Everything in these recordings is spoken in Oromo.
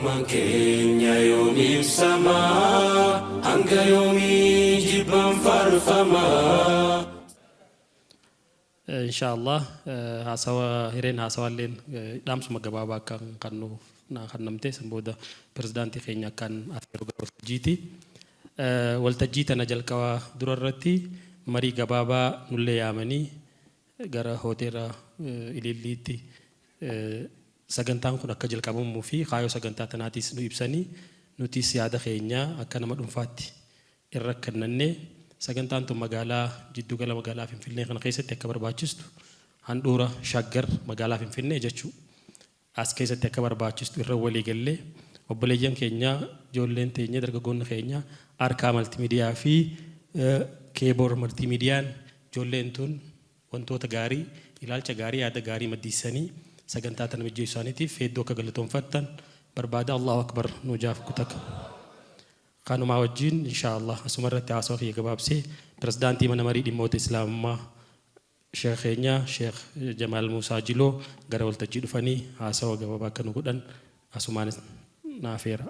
Tokkummaan keenya yoom ibsama? Hanga yoomii jibbaan faarfama? Inshaa Allah haasawa hireen haasawaalleen dhaamsuma gabaabaa akka kannu naa kannamte san booda pirezidaantii keenya akkaan afeeru gara waltajjiiti. Waltajjii tana jalqaba dura irratti marii gabaabaa nullee yaamanii gara hoteela Ililliitti sagantaan kun akka jalqabamuu fi kaayoo sagantaa tanaatiis nu ibsanii nutis yaada keenya akka nama dhunfaatti irra kennannee sagantaan tun magaalaa jiddu gala magaalaa Finfinnee kana keessatti akka barbaachistu handhuura Shaggar magaalaa Finfinnee jechuu as keessatti akka barbaachistu irra walii gallee obboleeyyan keenya ijoolleen teenya dargaggoonni keenya Arkaa Maltimiidiyaa fi Keeboor Maltimiidiyaan ijoolleen tun wantoota gaarii ilaalcha gaarii yaada gaarii maddiisanii sagantaa tana mijjeessuu isaaniitiif hedduu akka galatoonfattan barbaada. Allahu Akbar nuujaaf kutaka. Kanumaa wajjin inshaa Allah asuma irratti haasawa kiyya gabaabsee pirezidaantii mana marii dhimmoota Islaamummaa Sheekh keenya Sheekh Jamaal Muusaa Jiloo gara waltajjii dhufanii haasawa gabaabaa akka nu godhan asumaan na afeera.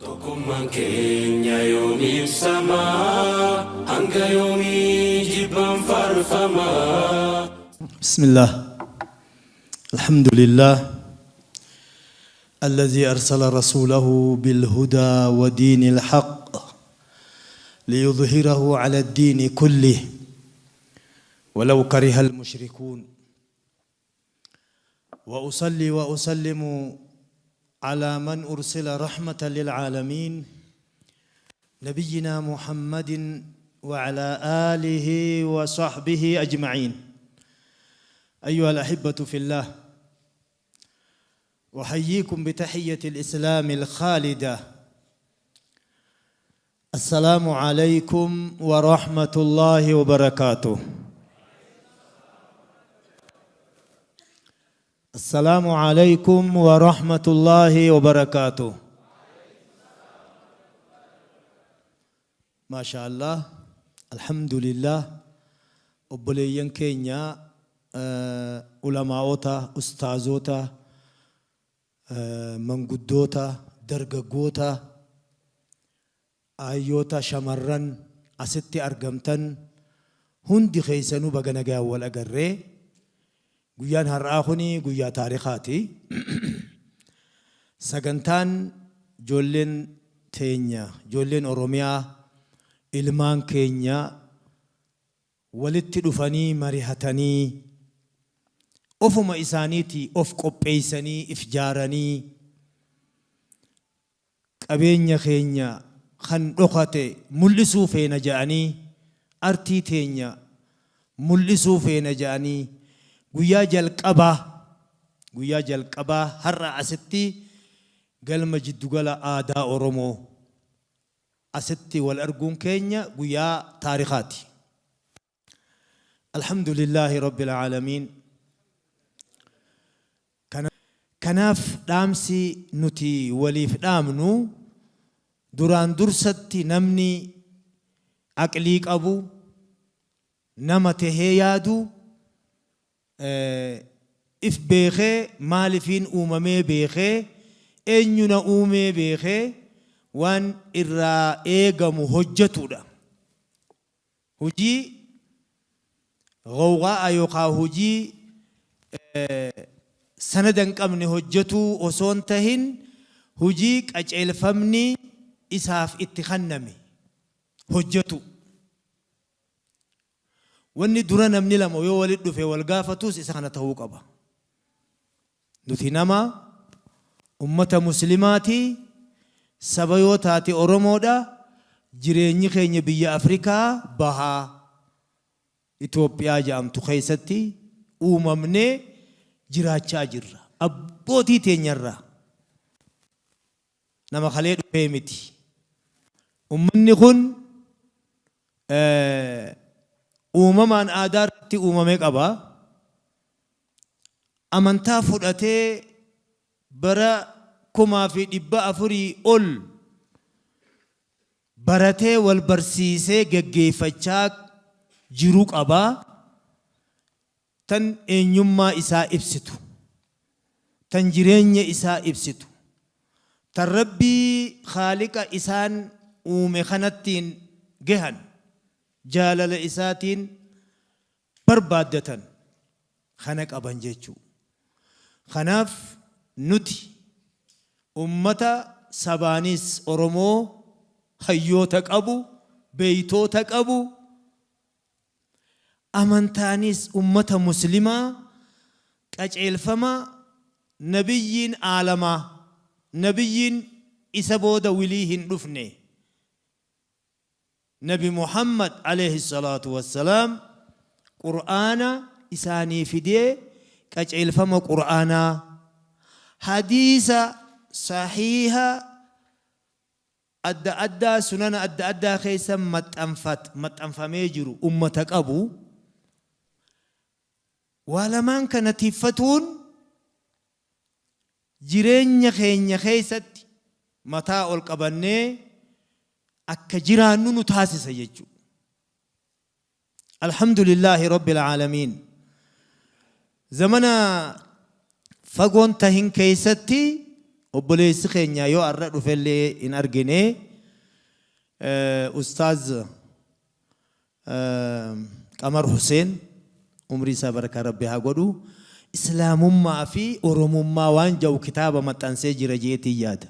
Tokkummaan keenya yoom ibsama? Hanga yoomii jibbaan faarfama? بسم الله الحمد لله الذي أرسل رسوله بالهدى ودين الحق ليظهره على الدين كله ولو كره المشركون وأصلي وأسلم على من أرسل رحمة للعالمين نبينا محمد وعلى آله وصحبه أجمعين. أيها الأحبة في الله، أحييكم بتحية الإسلام الخالدة. السلام عليكم ورحمة الله وبركاته. السلام عليكم ورحمة الله وبركاته. ما شاء الله، الحمد لله. Obboleeyyan keenya ulamaa'ota, ustaazota, manguddoota, dargaggoota, aayyoota, shamarran asitti argamtan hundi keessanuu baga nagaan wal agarree. Guyyaan har'aa kuni guyyaa taarikaati. Sagantaan ijoolleen teenya, ijoolleen Oromiyaa, ilmaan keenya walitti dhufanii marihatanii ofuma isaaniitii of qopheessanii if jaaranii qabeenya keenya kan dhokate mul'isuu feena ja'anii, artii teenya mul'isuu feena ja'anii guyyaa jalqabaa har'a asitti galma jiddugala aadaa Oromoo asitti wal arguun keenya guyyaa taarikaati. الحمد لله رب العالمين. Kanaaf dhaamsi nuti waliif dhaamnu duraan dursatti namni aqlii qabu, nama tahee yaadu, if beekee, maalifiin uumamee beekee, eenyu na uumee beekee, waan irraa eegamu hojjetudha. Hojii gawwaa'a yookaan hojii sanada hin qabne hojjetuu osoo hin tahin, hojii qaceelfamni isaaf itti kenname hojjetu. Wanni dura namni lama yoo walitti dhufe wal gaafatus isa kana ta'uu qaba. Nuti nama ummata Muslimaati, saba yoo taate Oromoodha, jireenyi keenya biyya Afrikaa bahaa Itoophiyaa jedhamtu keessatti uumamnee jiraachaa jirra. Abbootii teenyarraa nama kalee dhufee miti. Ummanni kun uumamaan aadaa irratti uumame qaba. Amantaa fudhatee bara 1400 ol baratee wal barsiisee geggeeffachaa jiru qaba. Tan eenyummaa isaa ibsitu. Tan jireenya isaa ibsitu, tan Rabbii khaaliqa isaan uume kanattiin gehan, jaalala isaatiin barbaaddatan kana qaban jechuu. Kanaaf nuti ummata sabaanis Oromoo hayyoota qabu, beeytoota qabu, Amantaanis ummata muslimaa qaceelfama nabiyyiin aalamaa, nabiyyiin isa booda wilii hin dhufne, nabi Muhammad aleyhi salaatu wassalaam qur'aana isaanii fidee qaceelfama qur'aanaa, hadiisa sahiiha adda addaa sunana adda addaa keessa maxxanfat maxxanfamee jiru ummata qabu waa lamaan kana tiffatuun jireenya keenya keessatti mataa ol qabannee akka jiraannu nu taasisa jechuudha. Alhamdulillaahi Rabbil Aalamiin. Zamana fagoon tahin keessatti obboleessi keenya yoo arra dhufellee hin argine, Ustaaz Qamar Huseen, umrii isaa barakaa Rabbi haa godhu, Islaamummaa fi Oromummaa waan ja'u kitaaba maxxansee jira jeetiin yaada.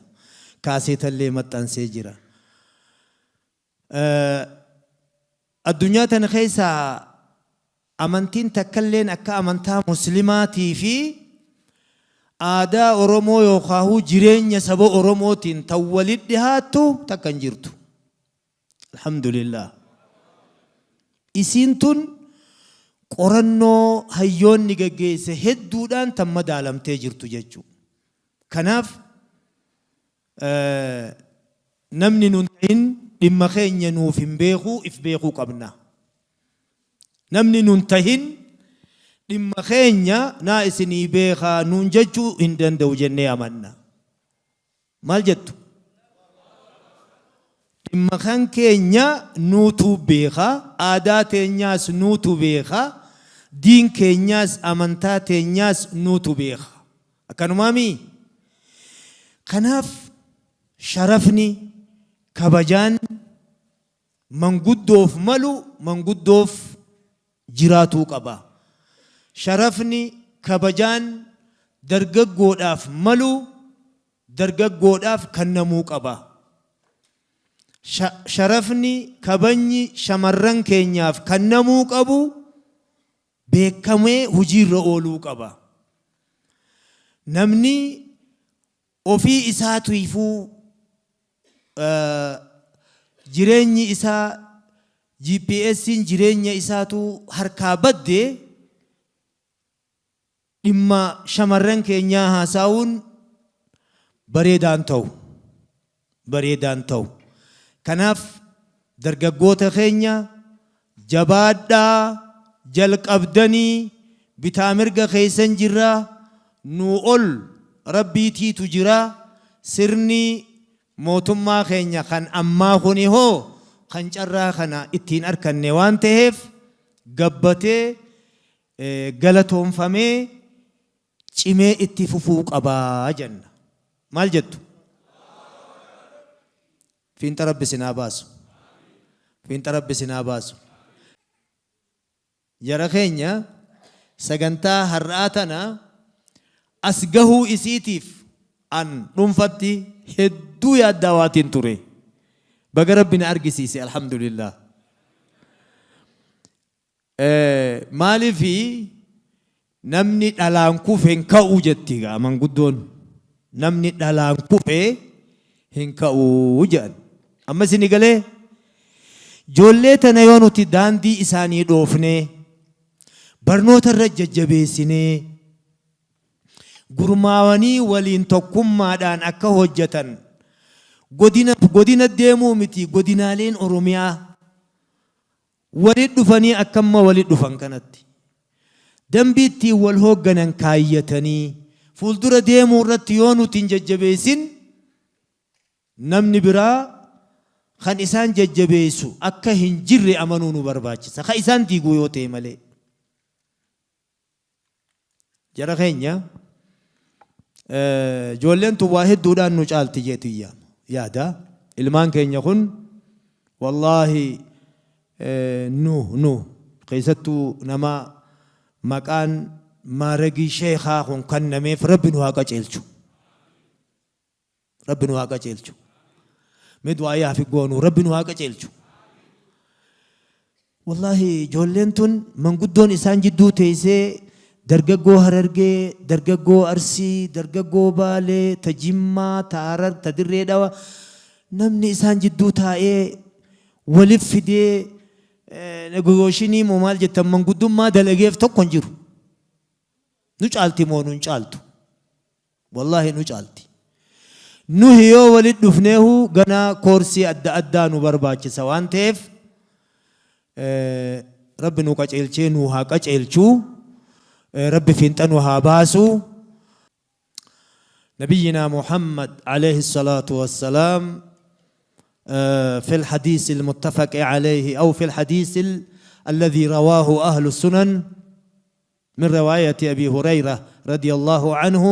Kaaseetallee maxxansee jira. Addunyaa tana keessa amantiin takkalleen akka amantaa muslimaatii fi aadaa Oromoo yookaahuu jireenya saba Oromootiin tan walit dhihaattu takka hin jirtu. Alhamdulillah. Isiin tun qorannoo hayyoonni geggeesse hedduudhaan tan madaalamtee jirtu jechuudha. Kanaaf Namni nun tahin dhimma keenya nuuf hin beekuu, if beekuu qabna. Namni nun tahin dhimma keenya naa isinii beekaa nuun jechuu hin danda'u jennee amanna. Maal jettu? Dhimma kan keenya nuutu beeka, aadaa teenyaas nuutu beeka, diin keenyaas amantaa teenyaas nuutu beeka. Akkanumaamii? Kanaaf sharafni, kabajaan manguddoof malu manguddoof jiraatuu qaba. Sharafni, kabajaan dargaggoodhaaf malu dargaggoodhaaf kannamuu qaba. Sharafni, kabajni shamarran keenyaaf kannamuu qabu beekamee hojiirra ooluu qaba. Namni ofii isaatiifuu jireenyi isaa GPS'n jireenya isaatu harkaa badde dhimma shamarran keenyaa haasaa'uun bareedaan ta'u. Bareedaan ta'u. Kanaaf dargaggoota keenya jabaadhaa, jalqabdanii bitaa mirga keessan jirra, nuu ol Rabbiitiitu jira, sirni mootummaa keenya kan ammaa kuni hoo kan carraa kana ittiin arkanne waan ta'eef gabbatee galatoomfamee cimee itti fufuu qaba jenna. Maal jettu? Fiinxa Rabbi isin haa baasu. Fiinxa Rabbi isin haa baasu. Jara keenya, sagantaa har'aa tana as gahuu isiitiif an dhuunfatti hedduu yaaddaawaatiin ture. Baga Rabbi na argisiise, alhamdulillah. Maaliif namni dhalaan kufe hin ka'u jetti egaa manguddoon. Namni dhalaan kufe hin ka'u jedhan. Amma isin galee ijoollee tana yoo nuti daandii isaanii dhoofnee barnoota irra jajjabeessinee gurmaawanii waliin tokkummaadhaan akka hojjetan godina godina deemuu miti, godinaaleen Oromiyaa walit dhufanii akka amma walit dhufan kanatti dambii ittiin wal hoogganan kaayyatanii fuuldura deemuu irratti yoo nuti hin jajjabeessin, namni biraa kan isaan jajjabeessu akka hin jirre amanuu nu barbaachisa. Kan isaan diiguu yoo ta'e malee. Jara keenya, Ijoolleen tun waa hedduudhaan nu caalti jeetu yaada. Ilmaan keenya kun wallaahi nu keessattuu nama maqaan maaragii sheekaa kun kennameef Rabbi nu haa qaceelchu. Rabbi nu haa qaceelchu. Mee du'aa haa fi goonu Rabbi nu haa qaceelchu. Wallaahi ijoolleen tun manguddoon isaan jidduu teessee dargaggoo Harargee, dargaggoo Arsii, dargaggoo Baalee, ta Jimmaa, ta Harar, ta Dirree Dhawa namni isaan jidduu taa'ee walif fidee negotiation moo maal jettan manguddummaa dalageef tokko hin jiru. Nu caalti moo nun caaltu? Wallaahi nu caalti. Nuhi yoo walit dhufneehu ganaa koorsii adda addaa nu barbaachisa waan ta'eef Rabbi nu qaceelchee nu haa qaceelchuu, Rabbi fiinxa nu haa baasu. نبينا محمد عليه الصلاة والسلام في الحديث المتفق عليه أو في الحديث الذي رواه أهل السنن من رواية أبي هريرة رضي الله عنه،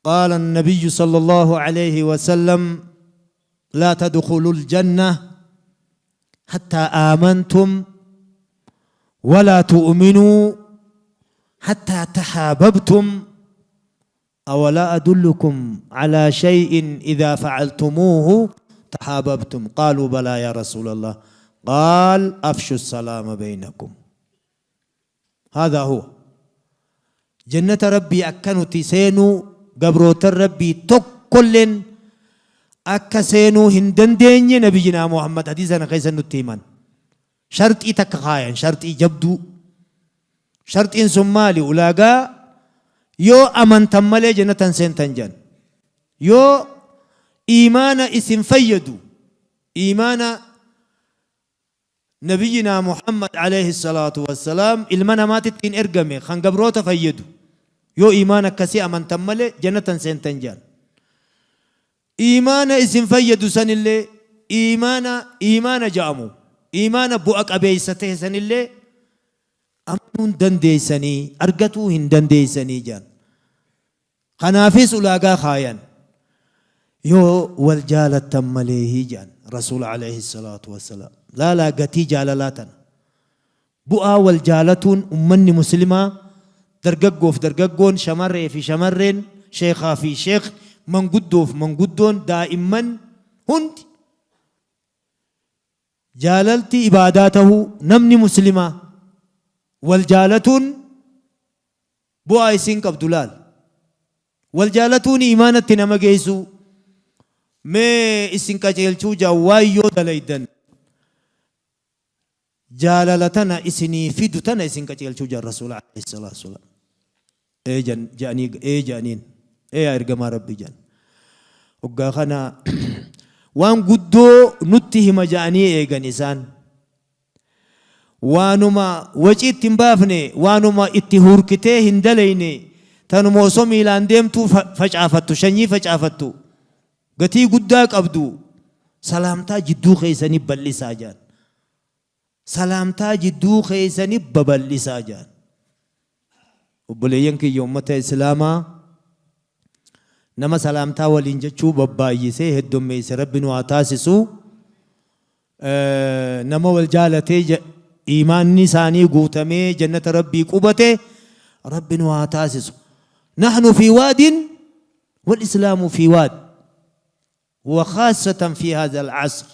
قال النبي صلى الله عليه وسلم: لا تدخلوا الجنة حتى آمنتم ولا تؤمنوا حتى تحاببتم، أولا أدلكم على شيء إذا فعلتموه تحاببتم؟ قالوا: بلى يا رسول الله. قال: أفشوا السلام بينكم. هذا هو جنة ربي akka nuti seenuu gabroota Rabbii tokkolleen akka seenuu hin dandeenye نبينا محمد hadiisa keessa nutti himan. Sharxii takka kaayan, sharxii jabduu. Sharxiin sun maali? Ulaagaa yoo amantan malee jannatan seentan jedhan. Yoo iimaana isin fayyadu, iimaana نبينا محمد عليه الصلاة والسلام ilma namaatti ittiin ergame kan gabroota fayyadu yoo iimaana akkasii amantan malee jannatan seentan jedhan. Iimaana isin fayyadu sanillee, iimaana iimaana ja'amu, iimaana bu'a qabeessa ta'e sanillee amanuu hin dandeessanii, argatuu hin dandeessanii jedhan. Kanaafis ulaagaa kaayan, yoo wal jaalattan malee jedhan Rasuul عليه الصلاة والسلام. Laalaa gatii jaalalaa tana. Bu'aa wal jaalatuun ummanni muslimaa dargaggoof dargaggoon, shamarree fi shamarreen, sheekaa fi sheek, manguddoof manguddoon, daa'imman hundi jaalalti ibaadaa tahuu, namni muslimaa wal jaalatuun bu'aa isiin qabdu laal. Wal jaalatuun imaanatti nama geessuu, mee isin qajeelchuu jaan yoo dalaydan jaalala tana isinii fidu tana isin qajeelchuu jaan Rasuula عليه الصلاة والسلام. Ee jedhanii, ee jedhaniin, ee yaa ergamaa Rabbi jedhan. Hoggaa kana waan guddoo nutti hima jedhanii eegan isaan. Waanuma wacii itti hin baafne, waanuma itti hurkitee hin dalayne, tanuma osoo miilaan deemtuu facaafattu, sanyii facaafattu, gatii guddaa qabdu, salaamtaa jidduu keessanii bal'isaa jedhan. Salaamtaa jidduu keessanii babal'isaa jedhan. Obboleeyyan kiyya ummata Islaamaa, nama salaamtaa waliin jechuu babbaay'isee heddummeesse Rabbi nu haa taasisu. Nama wal jaalatee iimaanni isaanii guutamee jannata Rabbii qubate Rabbi nu haa taasisu. نحن في واد والإسلام في واد، وخاصة في هذا العصر،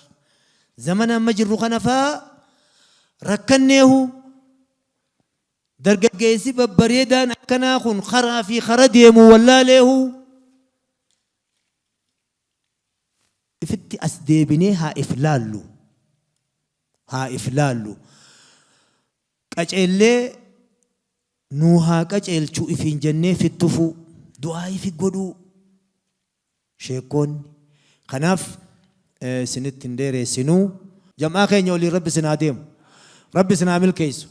زمن amma jirru kana faa rakkanneehu. Dargaggeessi babbareedaan akkanaa kun karaa fi kara deemu wallaaleehu. Ifitti as deebinee haa if laallu, haa if laallu. Qaceellee nuu haa qaceelchuu ifiin jennee fittufuu, du'aa ifi godhuu sheekkoonni. Kanaaf isinitti hin dheeressinuu. Jam'aa keenya olii Rabbi isin haa deemu, Rabbi isin haa milkeessu,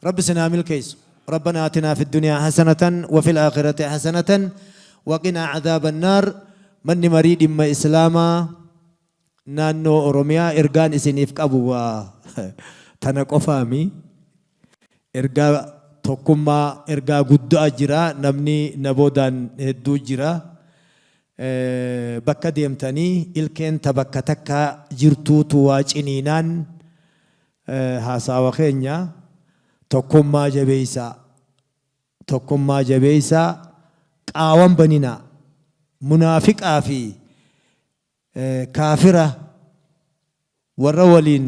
Rabbi isin haa milkeessu. ربنا آتنا في الدنيا حسنة وفي الآخرة حسنة وقنا عذاب النار. Manni marii dhimma Islaamaa naannoo Oromiyaa ergaan isiniif qabu waa tana qofaami. Ergaa Tokkummaa ergaa guddaa jira. Namni na boodaan hedduu jira. Bakka deemtanii ilkeen ta bakka takka jirtuutu waa ciniinaan haasawa keenya tokkummaa jabeeysaa. Tokkummaa jabeeysaa, qaawan baninaa. Munaafiqaa fi kaafira warra waliin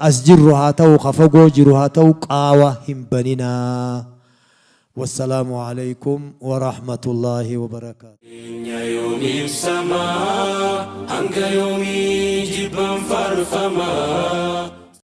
as jirru haa ta'u ka fagoo jiru haa ta'u qaawa hin baninaa. Wassalaamu aleykum warahmatullaahi wabarakaatuh. Keenya yoom ibsamaa? Hanga yoomii jibban faarfamaa?